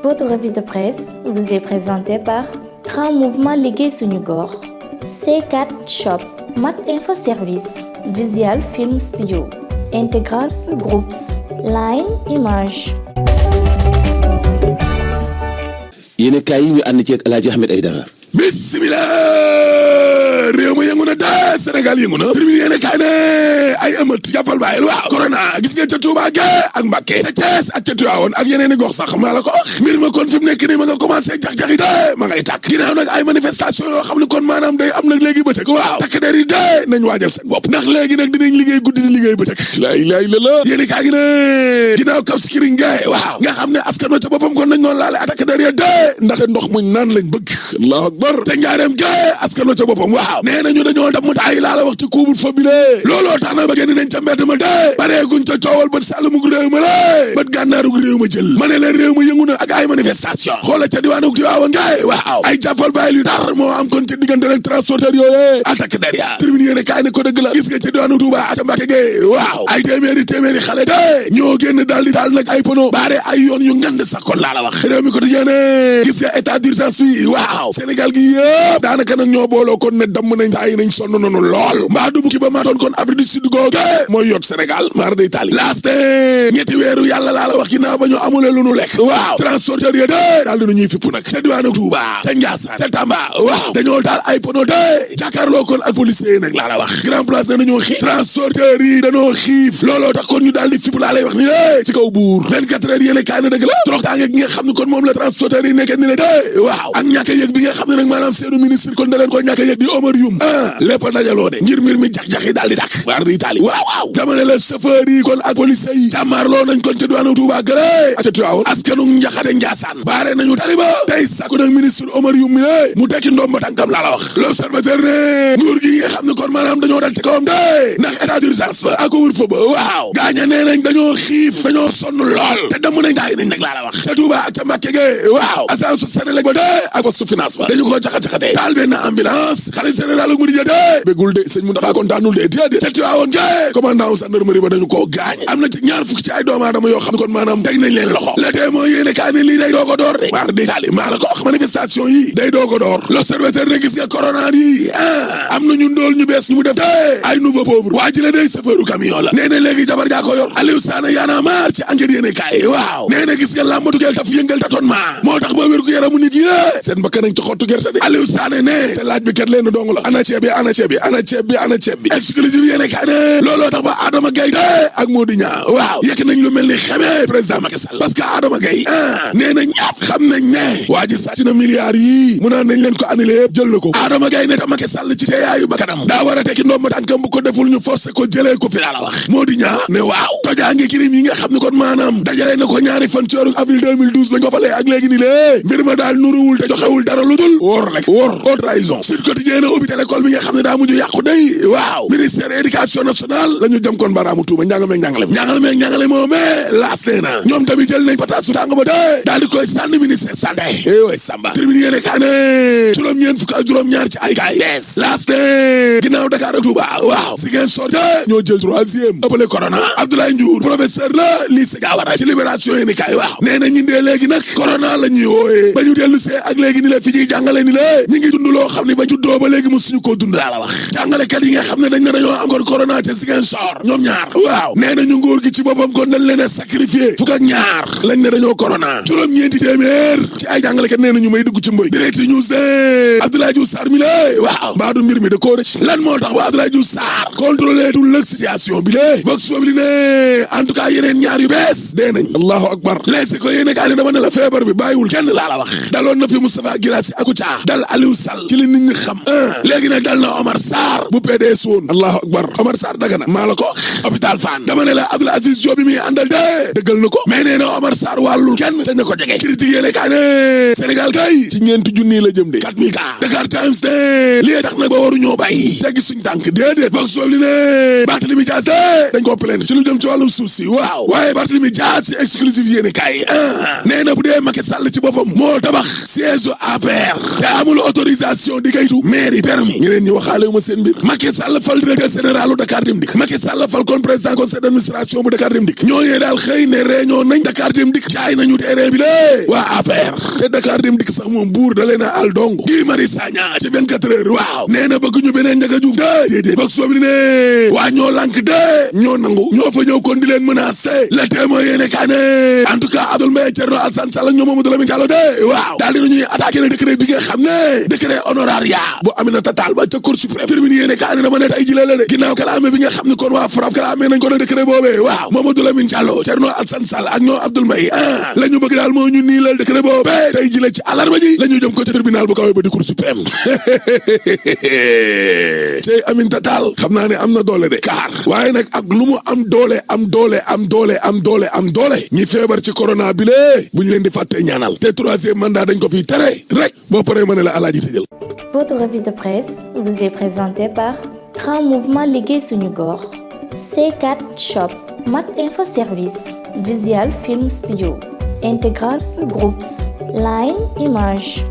Votre revue de presse vous est présentée par Grand Mouvement Liggéey Suñu Gox, C4 Shop, Mac Info Service, Visual Film Studio, Integral Groups, Line Image. yéen kaay yi ñu ànd ceeg El Hadji Ahmed Aïdara. bismillah réew ma yëngu na de Sénégal yëngu na termine yéene kaay ne ay ëmët jàppal bàyyil waaw corona gis nga ca Touba ge ak Mbacké ca Thiès ak ca Tivaouane ak yeneen i gox sax maa la ko wax mbir ma kon fi mu nekk nii ma nga commencé jax-jaxi de ma ngay tàkk ginnaaw nag ay manifestation yoo xam ne kon maanaam day am nag léegi bëccëg waaw takk der yi de nañ waajal seen bopp ndax léegi nag dinañ liggéey guddi di liggéey bëccëg laa ilaaha illallaah yéene kaay gi ne ginnaaw Cap Skirring ge waaw nga xam ne askan wa ca boppam kon nañ noonu laale attaque der ya de ndaxte ndox muñ naan lañ bëgg allahu akbar te njaareem ge askan wa ca boppam waaw nee nañu dañoo dam taay laa la wax ci couvre-feu bi lée looloo tax na ba génn nañ ca mbedd ma de bareeguñ ca coowal bët sàllumug réew ma lée bët gànnaarug réew ma jël ma ne leen réew ma yëngu na ak ay manifestation xoola ca diwaanug Tiwaawan ngay waaw ay jàppal bàyyil yu tar moo am kon ci diggante rek transporteur yooyee attaque derrière termine yéene kaay ne ko dëgg la gis nga ca diwaanug Touba ak ca Mbàkke gay waaw ay téeméeri xale de ñoo génn daal di taal nag ay pono baare ay yoon yu ngand sa kon laa la wax réew mi ko tijéene gis nga état d'urgence bi waaw Sénégal gi yëpp daanaka nag ñoo booloo kon ne damm nañ ay nañ sonn noonu lool mbaa du bukki ba maatoon kon Afrique du Sud googe mooy yot Sénégal maar day taali laaste ñetti weeru yàlla laa la wax ginnaaw ba ñu amulee lu nu lekk waaw transporteur yi de daal dina ñuy fipp nag ca diwaanu Touba ca Ndiassane ca Tamba waaw dañoo taal ay pono de jàkkaarloo kon ak policiers yi nag laa la wax grand place ne nañoo xiif transporteur yi dañoo xiif looloo tax kon ñu daal di fipp laa lay wax ni de ci kaw buur 24 heures yéene kaay na dëgg la toroxtaange gi nga xam ne kon moom la transporteur yi nekkee ni la de waaw ak ñàkk a yëg bi nga xam ne nag maanaam seenu ministre kon da leen ko ñàkk a yëg di Omar Youm lépp a dajaloo de ngir mbir mi jax-jax yi daal di tàkk waar di taali waaw dama ne la chauffeur yi kon ak police yi jàmmaarloo nañ kon ca diwaanu Touba gëre ak ca Tivaouane askanu Njaxate Njaasaan baare nañu taliba tey sàkku nag ministre Omar Youm mi ne mu tekki ndomba tànkam laa la wax l'observateur ne nguur gi nga xam ne kon maanaam dañoo dal ci kawam de ndax état d'urgence ba ak couvre-feu ba waaw gaaña nee nañ dañoo xiif dañoo sonn lool te damm nañ taay nañ nag laa la wax ca Touba ak ca Mbàkke ge waaw agence Senelec ba de ak poste finance ba dañu ko jaxat-jaxate taal benn ambulance xalif général ak Mouride de bégul de sëñ Mountakha kontaanul de déedéet ca Tivaouane ge commandant wu gendarmerie ba dañu koo gaañ am na ci ñaar fukki ci ay doomu aadama yoo xam ne kon maanaam teg nañ leen loxo le tee moo yéene kaa ne lii day doog a door de maar di taali maa la ko wax manifestation yi day doog a door l'observateur ne gis nga corona yi am na ñu ndóol ñu bees ñu mu def te ay nouveau pauvre waa ji la day chauffeur camion la nee na léegi jabar jaa ko yor Aliou Sané yaana maar ci enquête yéene kaay waaw nee na gis nga làmbatukeel taf yëngal tâtonnement moo tax ba wér gu yaramu nit yi la seen bakkan nañ ci xottu gerte de Aliou Sané ne te laaj bi kat leen dong la ana ceeb bi ana ceeb bi ana ceeb bi ana ceeb bi exclusive yéene kaay ne looloo tax ba Adama Gaye de ak Modou Niang waaw yekk nañ lu mel ni xamee président Macky Sall parce que Adama Gaye nee na ñëpp xam nañ ne waa ji sàcc na milliards yi mu naan nañ leen ko annulé yëpp jël na ko Adama Gaye ne ta Macky Sall ci teeyaayu bakkanam daa war a tekki ndomba tànkam bu ko deful ñu forcé ko jëlee ko fi laa la wax Modou Niang ne waaw tojaange crime yi nga xam ne kon maanaam dajale na ko ñaari fan ci weeru avril 2012 bañ ko falee ak léegi ni lée mbir ma daal nuruwul te joxewul dara lu dul wor rek wor au trahison Sud Quotidien na ubbi l'école bi nga xam ne daa mujj yàqu day waaw ministère éducation nationale la ñu jëm kon baraamu tuuma njàngale moomee laas nee na ñoom tamit jël nañ pataas su tàng ba de daal di koy sànni ministère santé way samba tribune yéene kaa ne juróom-ñeent fukk ak juróom-ñaar ci ay kaay bees laas ne ginnaaw Dakar ak Touba waaw Ziguinchor ñoo jël 3e ëppale corona Abdoulaye Ndiour professeur la lycée Gawara ci libération yéene kaay waaw nee na ñi dee léegi nag corona la ñuy wooyee ba ñu dellu see ak léegi ni la fi ñuy jàngale ni la ñi ngi dund loo xam ne ba juddoo ba léegi musuñu koo dund laa la wax jàngalekat yi nga xam ne dañ ne dañoo encore corona te Ziguinchor ñoom ñaar waaw nee na ñu nguur gi ci boppam kon dañ leen a sacrifié fukk ak ñaar lañ ne dañoo corona juróom-ñeenti téeméer ci ay jàngalekat nee na ñu may dugg ci mbëy direct news de Abdoulaye Diouf Sarr mi la waaw mbaa du mbir mi da koo rëcc lan moo tax ba Abdoulaye Diouf Sarr contrôlé tul lëg situation bi lée box boobu li ne en tout cas yeneen ñaar yu bees dee nañ allahu akbar leesi ko yéene kaa ne dama ne la feebar bi bàyyiwul kenn laa la wax daloon na fi Moustapha Guirassy ak Kouthia dal Aliou Sall ci li nit ñi xam léegi nag dal na Omar Sarr bu PDS woon allahu akbar Omar Sarr Dagana maa la ko hôpital Fann dama ne la Abdoul Aziz Diop bi muy àndal de dëggal na ko mais nee na Omar Sarr wàllul kenn te na ko jege critique yéene kaa ne Sénégal kay ci ñeenti junni la jëm de 4000 cas Dakar Times de lii tax nag ba waru ñoo bàyyi teggi suñ tànk déedéet boog soob li ne Barthélémy Dias de dañ ko plainte ci lu jëm ci wàllum suuf si waaw waaye Barthélémy Dias ci exclusive yéene kaay nee na bu dee Macky Sall Sall ci boppam moo tabax siège APR te amul autorisation di kayitu mairie permis ñeneen ñi waxaale wu ma seen mbir. Macky Sall fal directeur général u Dakar Dem Dikk Macky Sall fal kon président conseil d'administration bu Dakar Dem Dikk ñooñee daal xëy ne réunion nañ Dakar Dem Dikk jaay nañu terrain bi lée waa APR te Dakar Dem Dikk sax moom buur da leen a al dong Guy Marius Sagna ci 24 heures waaw nee na bëgg ñu beneen Ndiaga Diouf déedéet boog soob li ne waa ñoo lànk de ñoo nangu ñoo fa ñëw kon di leen menacé le témoin yéene kaa ne en tout cas Abdoul Mbaye Thierno Alassane Sall ak ñoom Mamadou Lamine Diallo de waaw daal dinañuy attaqué ne décret bi nga xam ne décret honoraria bu Aminata Tall ba ca Cour suprême terminé yéene kaa ne dama ne tey jile la de ginnaaw kalaame bi nga xam ne kon waa FRAPP kalaame nañ ko ne décret boobee waaw Mamadou Lamine Diallo Thierno Alassane Sall ak ñoom Abdoul Mbaye la ñu bëgg daal moo ñu nii lal décret boobee tey jile ci àllarba ji la ñu jëm ko ca tribunal bu kawe ba di Cour suprême cey Aminata Tall xam naa ne am na doole de kaar waaye nag ak lu mu am doole ñi feebar ci corona bi lée bu ñu leen di fàtte ñaanal te troisième mandat dañ ko fi tere rek boo paree ma ne la alaaji tëjal. Votre revue de presse vous est présentée par Grand Mouvement Liggéey Suñu Gox, C4 Shop, Mac Info Service, Visual Film Studio, Integral Groups, Line Image.